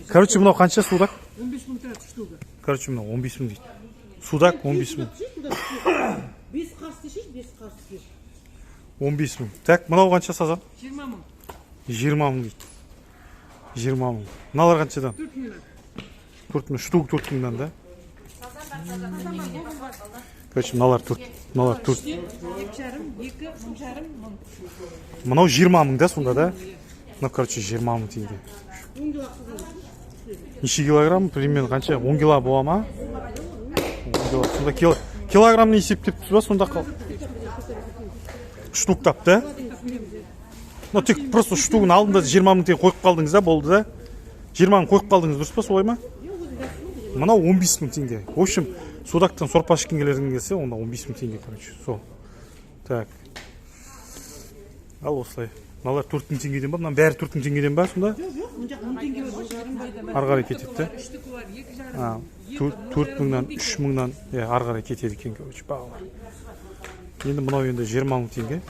Короче, мынау қанша, судак? 15 мың тұрады штука. Короче, мынау 15 мың дейді. Судак 15 мың. Бес қарыс десейші, бес қарыс. 15 мың. Так, мынау қанша, сазан? 20 мың. 20 мың дейді. 20 мың. Мыналар қаншадан? 4 мыңнан. 4 мың штук, 4 мыңнан да. Короче, мыналар төрт, мыналар төрт. 2,5, 2, 1,5 мың, мың. Мынау 20 мың да сонда да. Мынау, короче, 20 мың теңге. 10 кило сазан. Неше килограмм примерно, қанша, 10 кило бола ма? 10 кило сонда, килограммны есептеп ба сонда, штуктап да? Ну, тек просто штугын алдында 20 мың теңге қойып қалдыңыз да, болды да. 20 мың қойып қалдыңыз, дұрыс па, солай ма? Мынау 15 мың теңге. В общем, судактан сорпа ішкің келерің келсе, онда 15 мың теңге, короче, сол. Так, ал осылай. Мыналар 4 мың теңгеден ба? Мынаның бәрі 4 мың теңгеден ба сонда? Жоқ, мына жақ 10 теңге бар, 1,5 бар. Ары қарай кетеді да. Үштікі бар, 2,5. А, 4 мыңнан, 3 мыңнан, иә, ары қарай кетеді екен, короче, бағалар. Енді мынау енді 20 мың теңге.